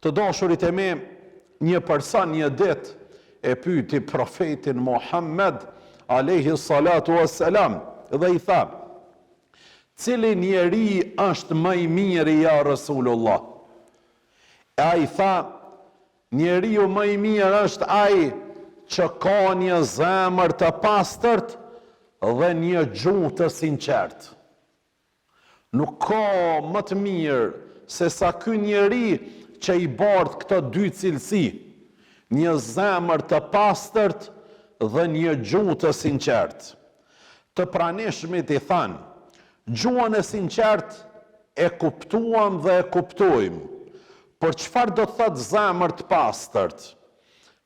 Të dashurit e mi, një person një ditë e pyeti profetin Muhammed alejhi salatu wassalam dhe i tha: Cili njeri është më i miri ja Resulullah? E ai tha, Njeriu më i mirë është ai që ka një zemër të pastërt dhe një gjuhë të sinqertë. Nuk ka më të mirë se sa ky njeri që i bart këto dy cilësi, një zemër të pastërt dhe një gjuhë të sinqertë. Të pranishmit i thanë, Gjuhën e sinqertë e kuptuam dhe e kuptojmë, por çfarë do të thotë zemër të pastërt?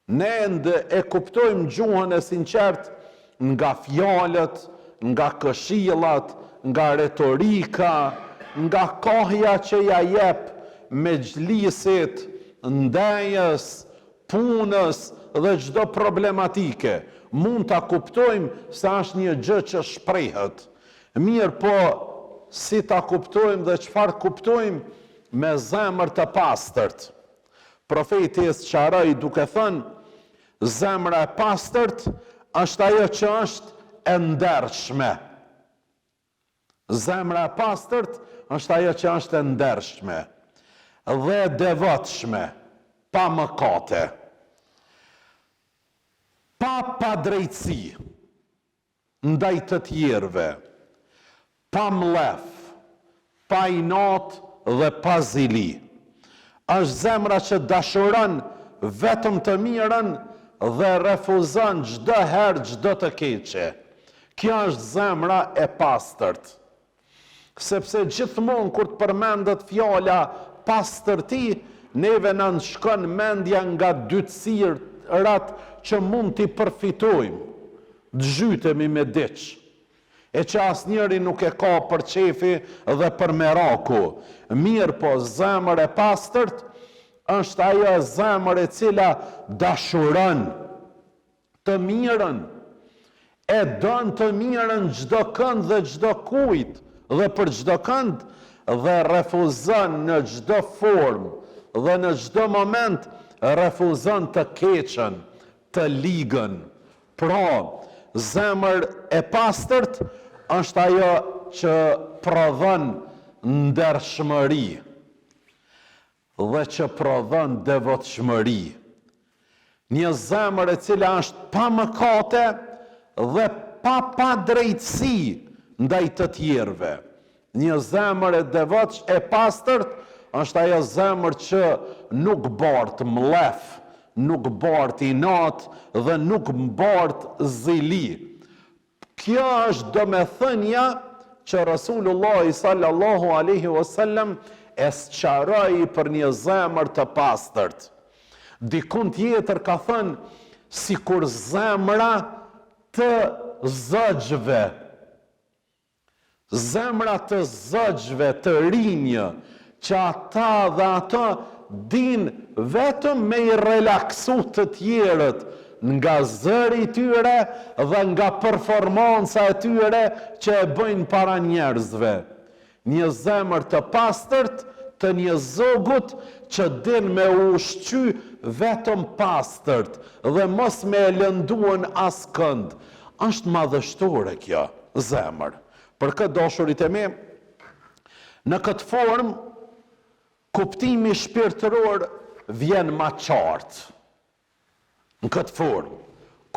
Ne ende e kuptojmë gjuhën e sinqertë nga fjalët, nga këshillat, nga retorika, nga kahja që ia jep mexhlisit, ndejës, punës dhe çdo problematike. Mund ta kuptojmë se është një gjë që shprehet. Mirëpo, si ta kuptojmë dhe çfarë kuptojmë me zemër të pastërt? Profeti e sqaroi duke thënë, Zemra e pastërt është ajo që është e ndershme. Zemra e pastërt është ajo që është e ndershme dhe e devotshme, pa mëkate, pa padrejtësi. ndaj të tjerëve, pa mllef, pa inat dhe pa zili. Është zemra që dashuron vetëm të mirën dhe refuzon çdo herë çdo të keqe. Kjo është zemra e pastërt. Sepse gjithmonë kur të përmendet fjala pastërti, neve na shkon mendja nga dytësirat që mund t'i përfitojmë, të zhytemi me diç, e që asnjëri nuk e ka për qefi dhe për meraku. Mirëpo, zemër e pastërt është ajo zemër e cila dashuron të mirën, e don të mirën çdo kënd dhe çdo kujt dhe për çdo kënd dhe refuzon në çdo formë dhe në çdo moment refuzon të keqen, të ligën. Pra, zemër e pastërt është ajo që prodhon ndershmëri. dhe që prodhon devotshmëri. Një zemër e cila është pa mëkate dhe pa padrejtësi ndaj të tjerëve. Një zemër e devotsh e pastërt është ajo zemër që nuk bart mllef, nuk bart inat dhe nuk bart zili. Kjo është domethënia që Resulullahi sallallahu alejhi o sellem e sqaroi për një zemër të pastërt. Dikund tjetër ka thënë sikur zemra të zogjve. Zemra të zogjve të rinj që ata dhe ato dinë vetëm me i relaksu të tjerët nga zëri i tyre dhe nga performanca e tyre që e bëjnë para njerëzve. Një zemër të pastërt të një zogut që din me u ushqy vetëm pastërt dhe mos me e lënduen askënd. Është madhështore kjo zemër. Për këtë dashurit e mi, Në këtë formë, kuptimi shpirtëror vjen ma qartë. Në këtë formë,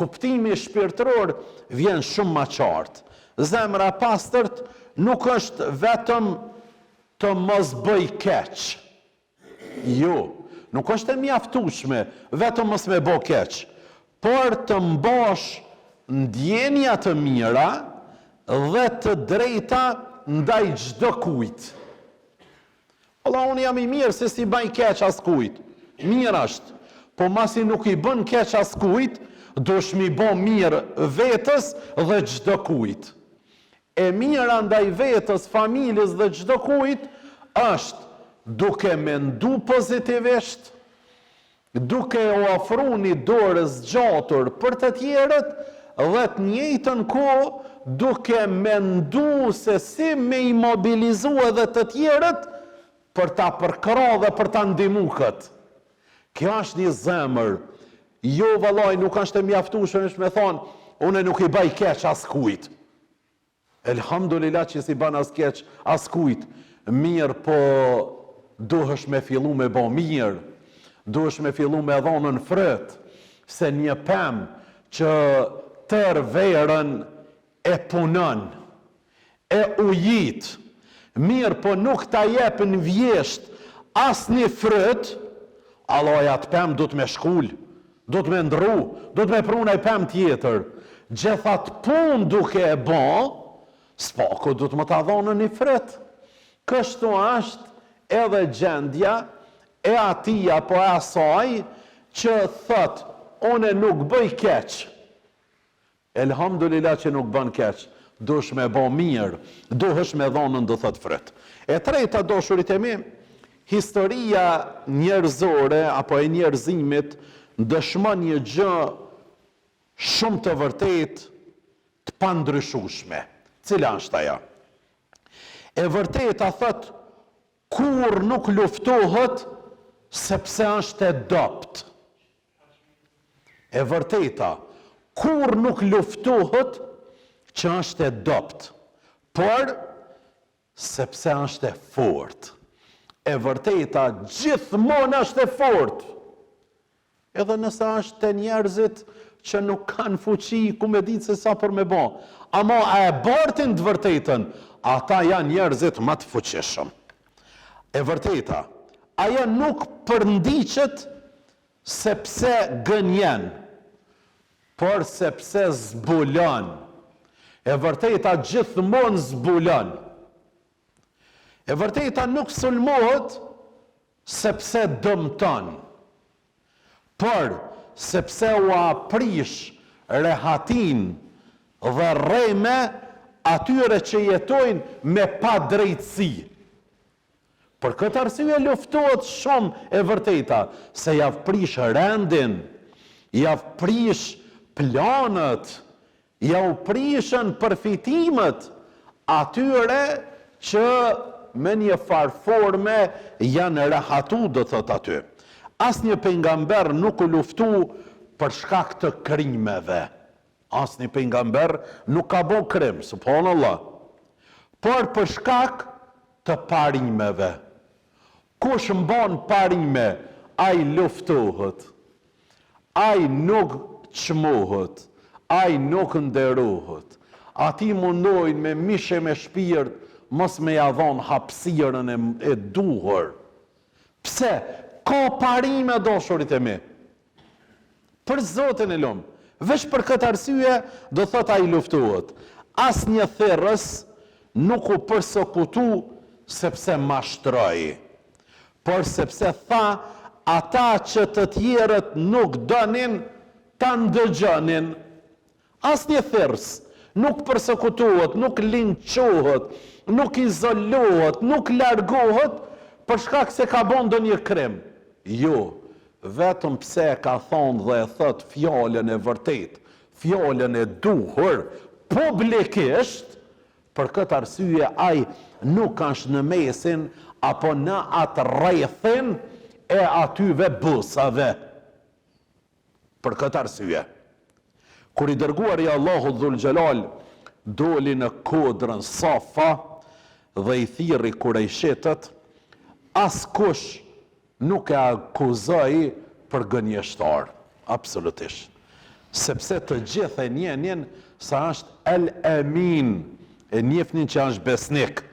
kuptimi shpirtëror vjen shumë ma qartë. Zemra e pastërt nuk është vetëm të mos bëj keq. Jo, nuk është e mjaftueshme vetëm mos me bo keq, por të mbash ndjenja të mira dhe të drejta ndaj çdo kujt. Valla unë jam i mirë se s'i baj keq askujt. Mirë është. Po masi nuk i bën keq askujt, duhesh m'i bo mirë vetes dhe çdo kujt. E mira ndaj vetes, familjes dhe çdo kujt është duke mendu pozitivisht, duke u ofru një dorë zgjatur për të tjerët dhe të njëjtën kohë duke mendu se si me i mobilizu edhe të tjerët për ta përkrah dhe për ta ndihmu këtë. Kjo është një zemër. Jo vallai nuk është e mjaftueshme veç me thonë, unë nuk i baj keq askujt. Elhamdulillah që s'i ban as keq askujt. Mirëpo duhesh me fillu me bo mirë. Duhesh me fillu me dhonën fryt. Se një pemë që tërë verën e punon, e ujit, mirëpo nuk ta jep në vjeshtë asnjë fryt, vallai atë pemë duhet me shkul, duhet me ndrru, duhet me pru naj pemë tjetër. Gjithë atë punë duke e bo, s'paku duhet me ta dhonën një fryt. Kështu është edhe gjendja e atij apo e asaj që thotë, unë nuk bëj keq, Elhamdulilah që nuk bën keq, duhesh me bo mirë, duhesh me dhonën do thot fryt. E treta dashurit e mi, historia njerëzore apo e njerëzimit dëshmon një gjë shumë të vërtetë të pandryshueshme. Cila është ajo? E vërteta thot kurrë nuk luftohet sepse është e dobët. E vërteta, kurrë nuk luftohet që është e dobët, por sepse është e fortë. E vërteta gjithmonë është e fortë. Edhe nëse është te njerëzit që nuk kanë fuqi, ku me ditë se sa për me bo. Ama a e bartin të vërtetën, ata janë njerëzit më të fuqishëm. E vërteta, ajo nuk përndiqet Sepse gënjen, por sepse zbulon. E vërteta gjithmonë zbulon. E vërteta nuk sulmohet sepse dëmton, por sepse ua prish rehatinë dhe rreme atyre që jetojnë me padrejtësi. Për këtë arsye luftohet shumë e vërteta, se jav prish rendin, jav prish planet, jau prishën përfitimet atyre që me një farë forme janë rehatu do thotë aty. Asnjë pejgamber nuk u luftu për shkak të krimeve. Asnjë pejgamber nuk ka bo krim, subhanallah. Por për shkak të parimeve. Kush mban parime, ai luftohet. Ai nuk çmohet, ai nuk nderohet. Atij mundojnë me mish e me shpirt mos me ja dhonë hapësirën e, e duhur. Pse? Ka parime dashurit e mi. Për Zotin e lum. Veç për këtë arsye, do thotë ai luftohet. Asnjë thirrës nuk u persekutu sepse mashtroi, por sepse tha ata që të tjerët nuk donin ta ndëgjonin. Asnjë thirrës nuk persekutohet, nuk linçohet, nuk izolohet, nuk largohet për shkak se ka bo ndonjë krim. Jo, vetëm pse e ka thonë dhe e thotë fjalën e vërtetë, fjalën e duhur, publikisht, për këtë arsye ai nuk është në mesin apo në atë rrethin e atyve bosave. Për këtë arsye, kur i Dërguari i Allahut Dhul Xhelal doli në kodrën Safa dhe i thirri kurejshitët, askush nuk e akuzoi për gënjeshtar, absolutisht. Sepse të gjithë e njihnin se është El Emin, e njihnin që është besnik.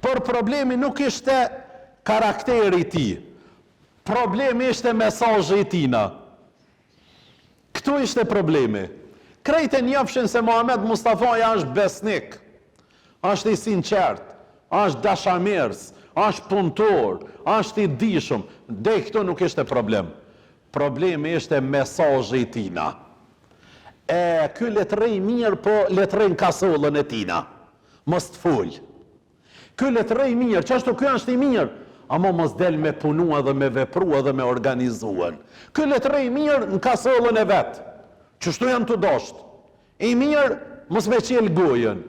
Por problemi nuk ishte karakteri i tij, Problemi ishte mesazhi i tina. Këtu ishte problemi. Krejt e njofshin se Muhamed Mustafaja është besnik, është i sinqert, është dashamirës, është punëtor, është i dijshëm. Dej këtu nuk ishte problem. Problemi ishte mesazhi i tina. E ky le të rrejë mirë, po le të rrejë në kasollën e tina. Mos të fol. Ky le të rrejë mirë, qashtu ky është i mirë, ama mos del me punu edhe me vepru edhe me organizuen. Ky le të rrejë mirë në kasollën e vet. Qështu janë tu dashtë. I mirë mos me çel gojën.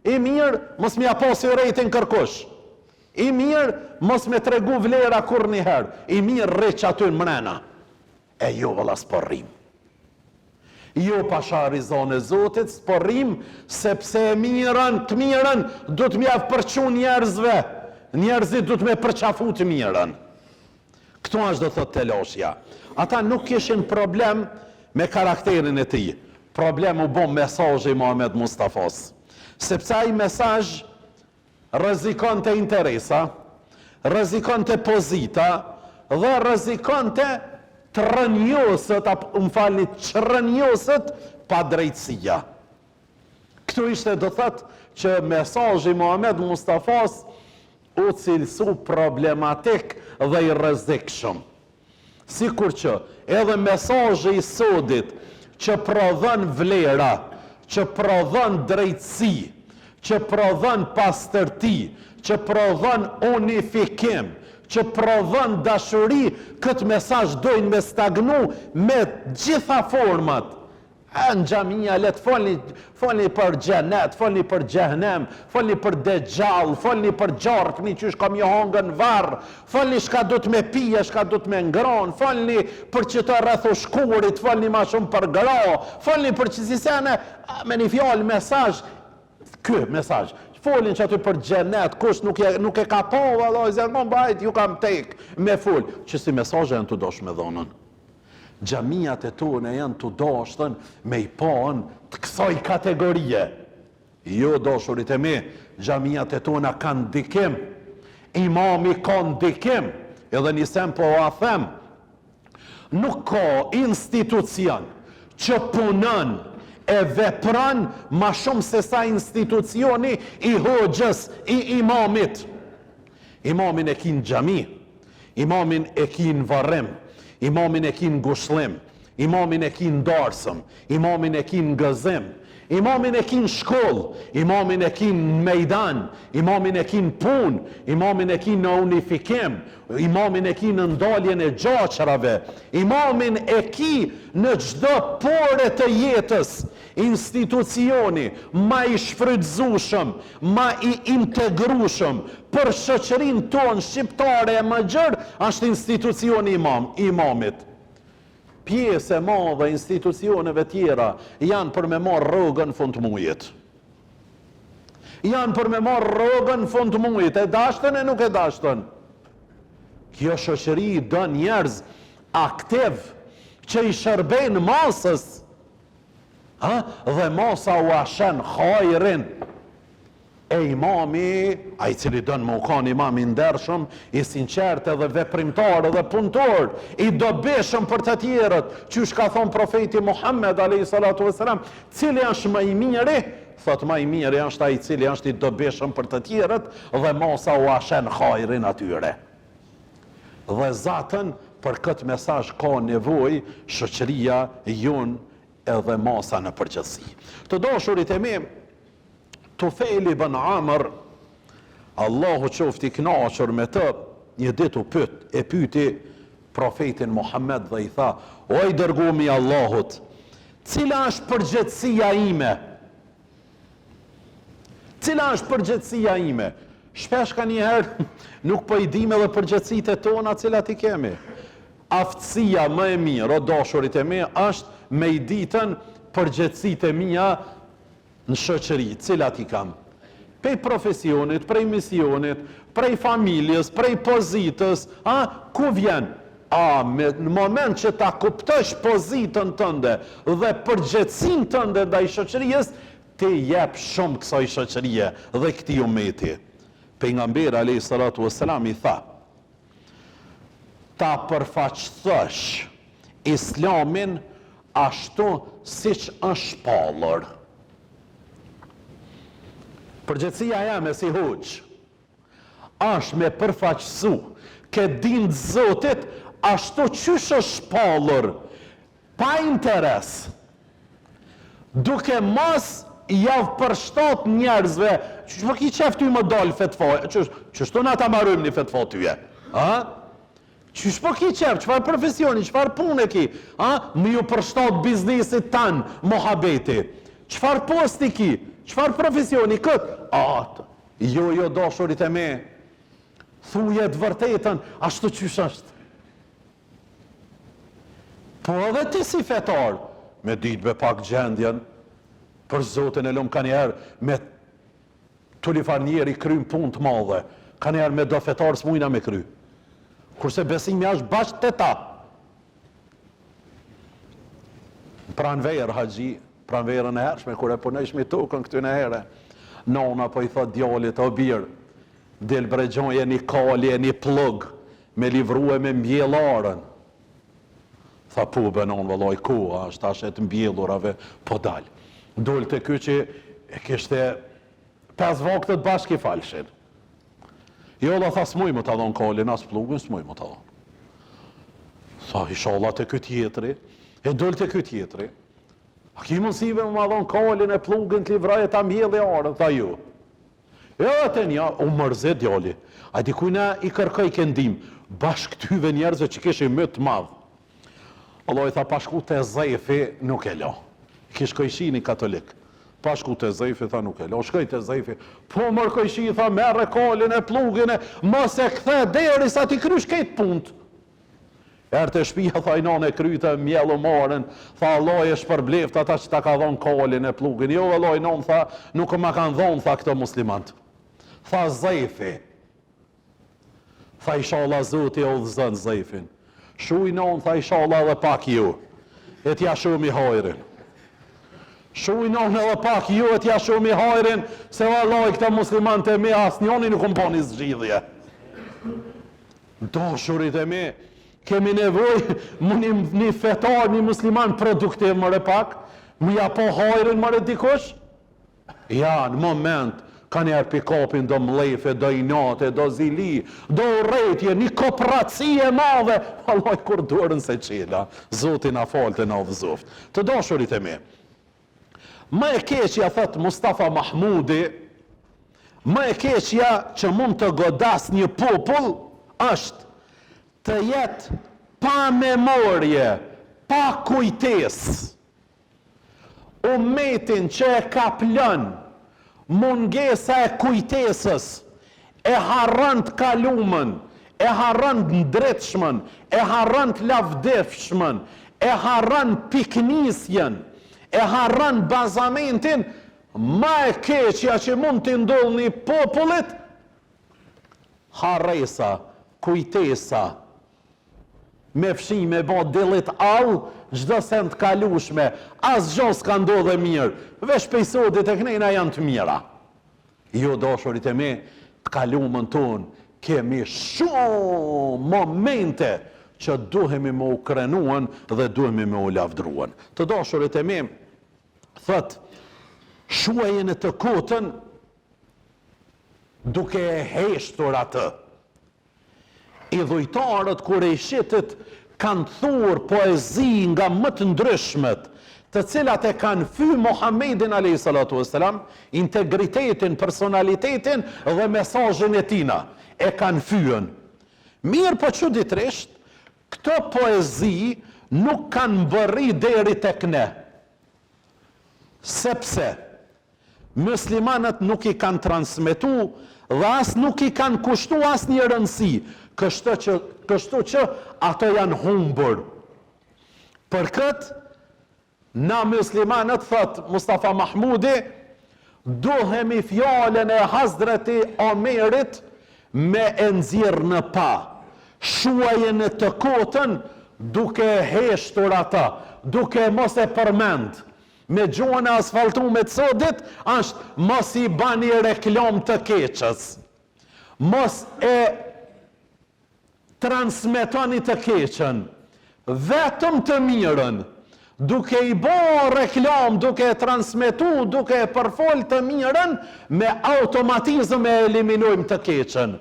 I mirë mos me ja pa syretin kërkush. I mirë mos me tregu vlera kurrnjëherë, i mirë rri qaty mrena. E jo vëlla s'po rrim. Jo pasha rizanë e Zotit s'po rrim sepse e mirën, të mirën duhet me jav përçu njerëzve. Njerëzit duhet me përqafu të mirën. Këtu është do thotë telashja. Ata nuk kishin problem me karakterin e tij. Problem u bo mesazhi i Muhamed Mustafas. Sepse ai mesazh rrezikonte interesa, rrezikonte pozita dhe rrezikonte të rrënjoset, apo më falni, çrrënjoset padrejtësia. Këtu ishte do thotë që mesazhi i Muhamed Mustafas u cilësu problematik dhe i rrezikshëm. Sikur që edhe mesazhi i sodit që prodhon vlera, që prodhon drejtësi, që prodhon pastërti, që prodhon unifikim, që prodhon dashuri, këtë mesazh dojnë me stagnu me gjitha format, E në xhamia le të folni, folni për xhenet, folni për xhehnem, folni për dexhall, folni për gjarpni qysh ka me ju hangër në varr, folni çka duhet me pi e çka duhet me ngron, folni për qëto rreth ushkurit, folni ma shumë për gra, folni për qësi sene, me një fjalë mesazh, ky mesazh, folin qaty për xhenet, kush nuk e, nuk e ka pa, valla, zjarmon bajt, ju kam tek me fol, qësi mesazhe janë tu dasht me dhonën. Xhamiat e tona janë tu dashtën me i pa të kësaj kategorie. Jo dashurit e mi, xhamiat e tona kanë ndikim. Imami ka ndikim. Edhe një sen po ua them. Nuk ka institucion që punon e vepron ma shumë se sa institucioni i hoxhës, i imamit. Imamin e ki në xhami. Imamin e ki në varrim, imamin e ki në ngushllim, imamin e ki në darsëm, imamin e ki në gëzim, imamin e ki në shkollë, imamin e ki në mejdan, imamin e ki në punë, imamin e ki në unifikim, imamin e ki në ndaljen e gjaqrave, imamin e ki në çdo pore të jetës, Institucioni ma i shfrytëzueshëm, ma i integrueshëm për shoqërinë tonë shqiptare e më gjerë është institucioni imam, i imamit. Pjesë e madhe e institucioneve tjera janë për me marrë rrogën në fund të mujit. Janë për me marrë rrogën në fund të mujit, e dashtën e nuk e dashtën. Kjo shoqëri do njerëz aktiv që i shërbejnë masës. Ha? Dhe masa ua shen hajrin. E imami, ai i cili don me u kanë imam i ndershëm, i sinqertë edhe veprimtar edhe punëtor, i dobishëm për të tjerët, qysh ka thonë profeti Muhammed alayhi salatu wasalam, cili është më i miri? Thotë më i miri është ai i cili është i dobishëm për të tjerët dhe masa ua shen hajrin atyre. Dhe zaten për këtë mesazh ka nevojë shoqëria jonë edhe masa në përgjithësi. Të dashurit e mi, Tufejl ibn Amr, Allahu qoftë i kënaqur me të, një ditë u pyet, e pyeti profetin Muhammed dhe i tha: O i dërgumi i Allahut, cila është përgjegjësia ime? Cila është përgjegjësia ime? Shpesh kanjëherë nuk po i dimë edhe përgjegjësitë e tona cilat i kemi. Aftësia më e mirë, o dashurit e mi, është me i ditën përgjegjësitë e mia në shoqëri, cilat i kam. Prej profesionit, prej misionit, prej familjes, prej pozitës, a, ku vjen? A, me, në moment që ta kuptosh pozitën tënde dhe përgjegjësinë tënde ndaj shoqërisë, ti jep shumë kësaj shoqërie dhe këtij ummeti. Pejgamberi alejhi salatu ue selam i tha, Ta përfaqësosh Islamin ashtu siç është shpallur. Përgjegjësia jeme si hoxhë është me përfaqësu këtë din të Zotit ashtu qysh është shpallur, pa interes, duke mos jav përshtat njerëzve, qysh po ki qef ty me dal fetva, qysh, qështu na ta marrim një fetva tyje, a? Qysh po ki qef, çfarë profesioni, çfarë pune ki, a? Me ju përshtat biznesit tan, muhabeti. Çfarë posti ki, çfarë profesioni, kët? A, jo, jo, dashurit e mi. Thuje të vërtetën, ashtu qysh është. Po edhe ti si fetar, me ditë be pak gjendjen, për Zotin e lum kanjëherë me turlifar njeri kryn punë të madhe, kanjëherë me do fetar s'mujna me kry. Kurse besimi është bash te ta. Pranverë, haxhi, pranverën e hershme, kur e punojshmi tokën këtyne here, nona po i thot djalit, o bir, Del bre gjoje një kali e një pllug me livru e me mbjell arën. Tha po be nonë vëllai koha është tash e të mbjellurave po dal. Dol te ky që e kishte pesë vaktet bashkë i falshin. Jo vlla tha s'muj me ta dhon kalin as pllugun s'muj me ta dhon. Tha ishalla te ky tjetri, e dol te ky tjetri. A ki mundësi be me ma dhon kalin e pllugun të livroj e ta mbjelli arën, tha jo. Edhe te nja, u mërzit djali. A di kujna i kërkojke ndihmë? Bash këtyve njerëzve që kishin myt të madh. Vëllai tha pa shku te Zefi nuk e lo. Kish kojshini katolik. Pa shku te Zefi tha nuk e lo. Shkoi te Zefi. Po mor kojshi tha merre kalin e pllugin e mos e kthe derisa t'i krysh krejt punët. Erdh te shpia tha nanë e kryta e mjellëm arën, tha Allahu e shpërbleftë ata që ta ka dhonë kalin e pllugun, jo vëllai nonë tha nuk ma kanë dhonë tha këto muslimant. Tha Zefi. Tha ishalla Zoti e udhëzon Zefin. Shuj nonë tha ishalla edhe pak ju. E t'ja shohmi hajrin. Shuj nonë edhe pak ju e t'ja shohmi hajrin, se vallai këta muslimant e mi asnjoni nuk më bani zgjidhje. Dashurit e mi, kemi nevojë mu një, një fetar, një musliman produktiv more pak, me ja pa hajrin more dikush? Ja, në moment, kanjëherë p'i kapin do mllefe, do inate, do zili, do urrejtje, një koprraci e madhe, vallai kurrë dorën s'e çela, Zoti na faltë e na udhëzoftë. Të dashurit e mi, Më e keqja thotë Mustafa Mahmudi, më e keqja që mund të godasë një popull është të jetë pa memorje, pa kujtesë. Umetin që e kaplon mungesa e kujtesës, e harron të kalumën, e harron të ndritshmën, e harron të lavdishmën, e harron pikënisjen, e harron bazamentin, ma e keqja që mund t'i ndodhë një popullit, harresa, kujtesa, me fshi me ba delete all çdo send të kalushme, asgjo s'ka ndodhë e mirë, veç pej sodit e knejna janë të mira. Jo dashurit e mi, të kalumën tonë kemi shumë momente që duhemi me u krenuen dhe duhemi me u lavdruen. Të dashurit e mi, thotë, shuajeni të kotën duke e heshtur atë. Idhujtarët kurejshitët kanë thurë poezi nga më të ndryshmet, të cilat e kanë fy Muhammedin alejhi salatu ue selam, integritetin, personalitetin dhe mesazhin e tina, e kanë fyen. Mirëpo çuditërisht, këto poezi nuk kanë mbërri deri tek ne. Sepse Myslimanët nuk i kanë transmetu dhe as nuk i kanë kushtu asnjë rëndësi, kështu që, kështu që ato janë humbur. Për këtë, na myslimanët, thotë Mustafa Mahmudi, duhemi fjalën e Hazreti Omerit me e nxjerrë në pah, shuajeni të kotën duke e heshtur atë, duke mos e përmend, Me gjuhën e asfaltume të sodit është mos i bani reklamë të keqes. Mos e transmetoni të keqen. Vetëm të mirën. Duke i bo reklamë, duke e transmetu, duke e përfol të mirën, me automatizëm e eliminojmë të keqen.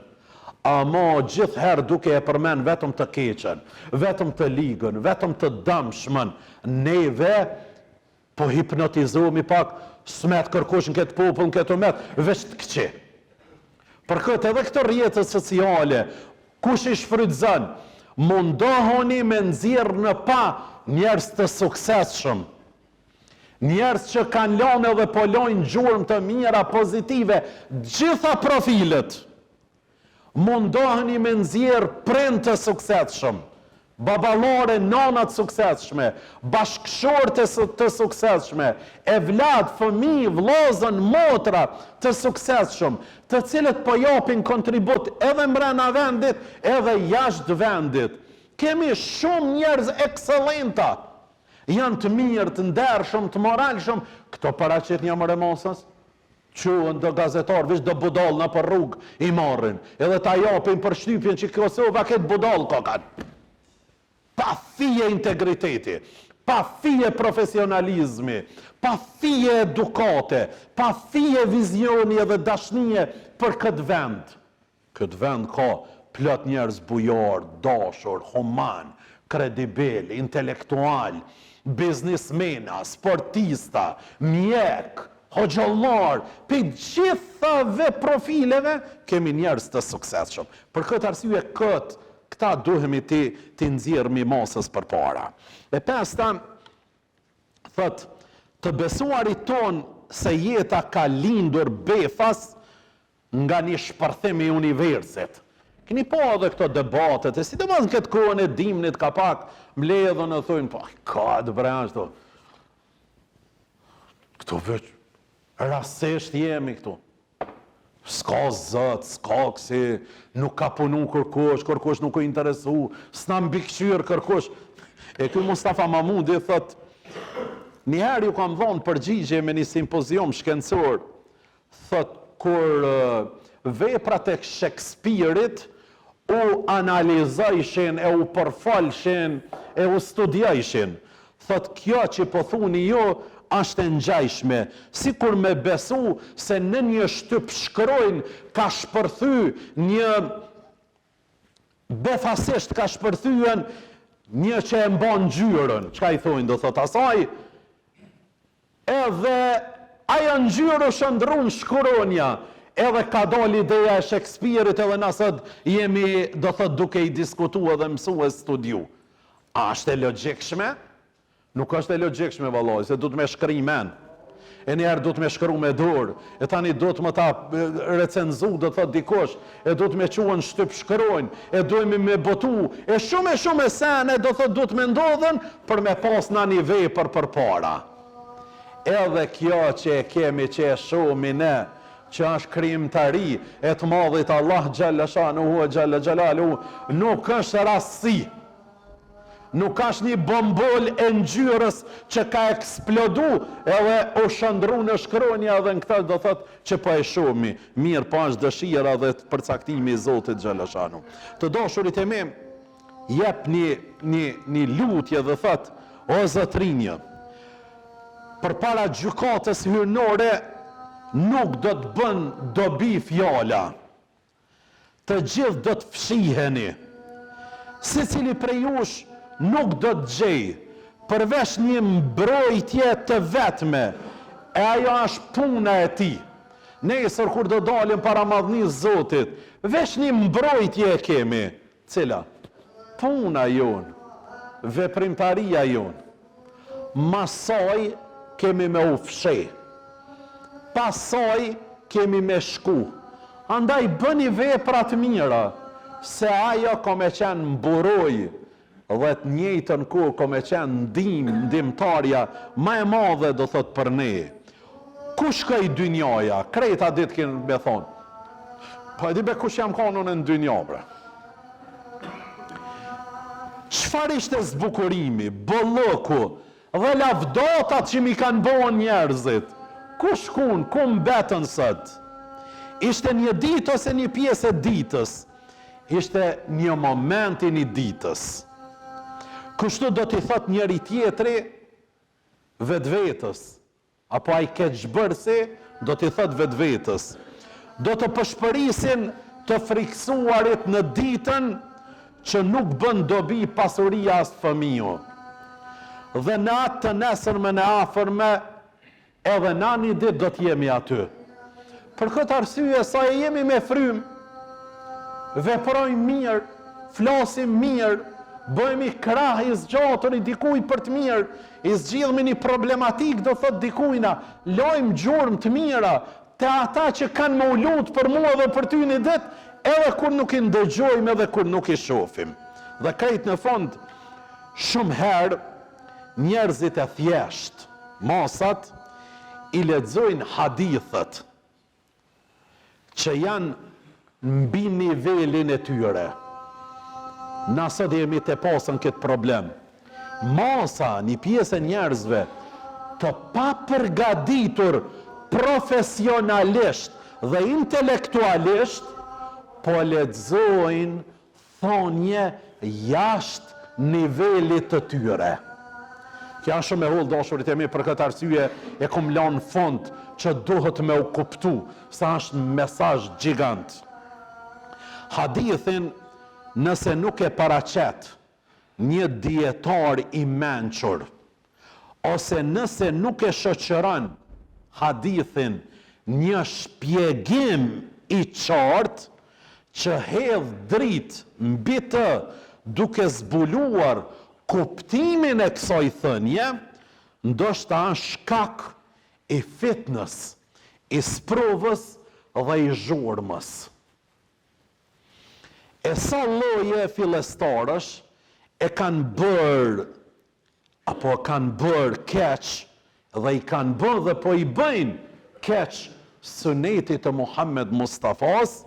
Ama gjithherë duke e përmend vetëm të keqen, vetëm të ligën, vetëm të dëmshmen, neve po hipnotizohemi pak, s'met kërkush në këtë popull, në këtë umet, veç të këqij. Për këtë edhe këto rrjete sociale, kush i shfrytëzon, mundohuni me nxjerrë në pah njerëz të suksesshëm, Njerëz që kanë lanë edhe po lojnë gjurmë të mira pozitive, gjitha profilet. Mundoheni me nxjerrë prind të suksesshëm, baballarë e nana të suksesshme, bashkëshorte të suksesshme, evlad, fëmijë, vëllazën, motra të suksesshëm, të cilët po japin kontribut edhe mbrena vendit, edhe jashtë vendit. Kemi shumë njerëz ekselenta. Janë të mirë, të ndershëm, të moralshëm. Këto paraqitnja more masës. Quhen do gazetarë, veç do budall nëpër rrugë i marrin, edhe ta japin përshtypjen që Kosova krejt budall kokan. Pa fije integriteti, pa fije profesionalizmi, pa fije edukate, pa fije vizioni edhe dashnie për këtë vend. Këtë vend ka plot njerëz bujarë, dashur, human, kredibil, intelektual, biznismena, sportista, mjekë, hoxhallarë, prej gjithave profileve kemi njerëz të suksesshëm. Për këtë arsye këtë, këta duhemi t'i t'i nxjerrmi masës përpara. E pesta, thotë, të besuarit tonë se jeta ka lindur befas nga një shpërthim i universit. Keni pa edhe këto debatet, e sidomos në këtë kohën e dimnit ka pak mbledhen e thojnë, po, ka të bre ashtu. Këtu veç, rastësisht jemi këtu. S'ka zot, s'ka kësi, nuk ka punu kërkush, kërkush nuk u interesu, s'na mbikëqyr kërkush. E ky Mustafa Mahmudi thot, njëherë ju kam dhonë përgjigje me një simpozium shkencor, Thotë, kur veprat e Shekspirit u analizojshin e u përfolshin e u studiojshin, thotë, kjo që po thuni ju është e ngjajshme, sikur me besu se në një shtypshkronjë ka shpërthy një befasisht ka shpërthyen një që e mban ngjyrën, çka i thonë, do thotë asaj, Edhe ajo ngjyrë u shëndrru në shkronja, edhe ka dalë ideja e Shekspirit edhe na sot jemi, do thotë, duke i diskutu edhe mësu e studiu. A është e logjikshme? Nuk është e logjikshme vallai, se duhet me shkri men. E njëherë duhet me shkru me dorë, e tani duhet me ta recenzu, do thotë dikush, e duhet me çu në shtypshkronjë, e duhemi me botu, e shumë e shumë e sene, do thotë duhet me ndodhën, për me pas na një vepër përpara. Edhe kjo që e kemi që e shohmi ne, që është krijimtari e të madhit Allah xhalla shanuhu e xhalla xhelaluhu, nuk është rastësi. Nuk është një bombol e ngjyrës që ka eksplodu edhe u shëndrru në shkronja edhe në këtë do thotë që po e shohmi. Mirëpo është dëshira dhe përcaktimi i Zotit xhalla shanuhu. Të dashurit e mi, jep një një një lutje dhe thotë, o zotërinjë, përpara gjykatës hyjnore nuk do të bën dobi fjala. Të gjithë do të fshiheni. Secili prej jush nuk do të gjejë përveç një mbrojtje të vetme, e ajo është puna e tij. Nesër kur do dalim para madhnisë Zotit, veç një mbrojtje e kemi, Cila? Puna jonë, veprimtaria jonë. Mas saj kemi me u fsheh. Pas saj kemi me shku. Andaj bëni vepra të mira, se ajo ka me qenë mburojë dhe të njëjtën kohë ka me qenë ndihmë, ndihmëtarja ma e madhe do thotë për ne. Ku shkoi dynjaja? Krejt atë ditë kemi me thonë. Po e di be kush jam kanë unë në dynja bre. Çfarë ishte zbukurimi, bollëku dhe lavdatat që m'i kanë bo njerëzit? Ku shkun, ku mbetën sot? Ishte një ditë ose një pjesë e ditës? Ishte një moment i një ditës. Kështu do t'i thotë njëri-tjetri vetvetes, apo ai keqbërësi do t'i thotë vetvetes, do të pëshpërisin të frikësuarit në ditën që nuk bën dobi pasuria as fëmiu. Dhe në atë të nesërmen e afërme Edhe na një ditë do të jemi aty. Për këtë arsye sa e jemi me frymë, veprojmë mirë, flasim mirë, bëhemi krah i zgjatur i dikujt për të mirë, i zgjidhmi një problematikë do thotë dikujna, lojmë gjurmë të mira te ata që kanë me u lut për mua dhe për ty një ditë, edhe kur nuk i ndëgjojmë edhe kur nuk i shofim. Dhe krejt në fund, shumë herë njerëzit e thjeshtë, masat, i lexojnë hadithet që janë mbi nivelin e tyre. Na sot jemi te pasën këtë problem. Masa, një pjesë e njerëzve të papërgatitur profesionalisht dhe intelektualisht po lexojnë Thonje jashtë nivelit të tyre. Kjo është shumë e hollë dashurit e mi për këtë arsye e kom lanë në fund që duhet me u kuptu se është mesazh gjigant. Hadithin nëse nuk e paraqet një dijetar i mençur ose nëse nuk e shoqëron hadithin një shpjegim i qartë që hedh dritë mbi të duke zbuluar kuptimin e kësaj thënie, ndoshta është shkak i fitnës, i sprovës dhe i zhurmës. E sa lloje fillestarësh e kanë bërë apo kanë bërë keq dhe i kanë bërë dhe po i bëjnë keq sunetit të Muhammed Mustafas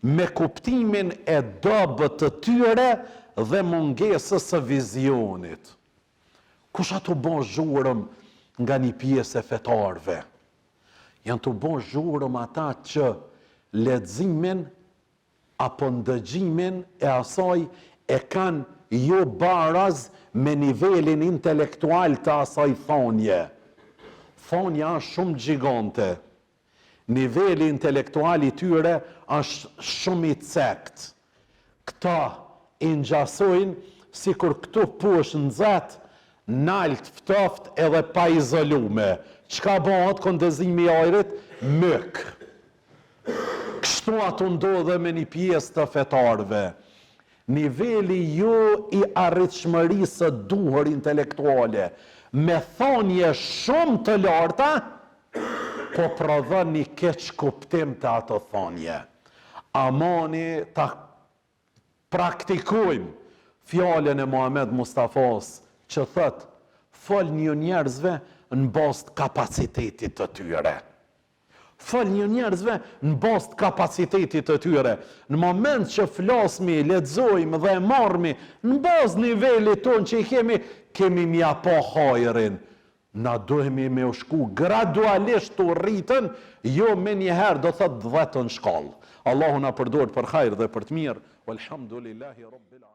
me kuptimin e dobët të tyre dhe mungesës së vizionit. Kush a tu bo zhurmë nga një pjesë e fetarëve? Janë tu bo zhurmë ata që leximin apo ndëgjimin e asaj e kanë jo baraz me nivelin intelektual të asaj thonje. Thonja është shumë gjigante. Niveli intelektual i tyre është shumë i cektë. Këta i ngjasojnë sikur këtu poshtë nxehtë, nalt ftoft edhe pa izolume. Çka bëhet kondenzimi i ajrit? Myk. Kështu a tu ndodh dhe me një pjesë të fetarëve. Niveli jo i arritshmërisë së duhur intelektuale, me thonje shumë të larta, po prodhon një keqkuptim të ato thonje. Amani ta praktikojmë fjalën e Muhamed Mustafas që thotë, Folni ju njerëzve në bazë të kapacitetit të tyre. Folni ju njerëzve në bazë të kapacitetit të tyre. Në moment që flasmi, lexojmë dhe e marrmi në bazë nivelit tonë që i kemi, kemi m'ia pa hajrin. Na duhemi me u shku gradualisht tu rritën, jo menjëherë do thotë dhjetën shkallë. Allahu na përdortë për hajr dhe për të mirë. Walhamdulillahi Rabbil Alamin.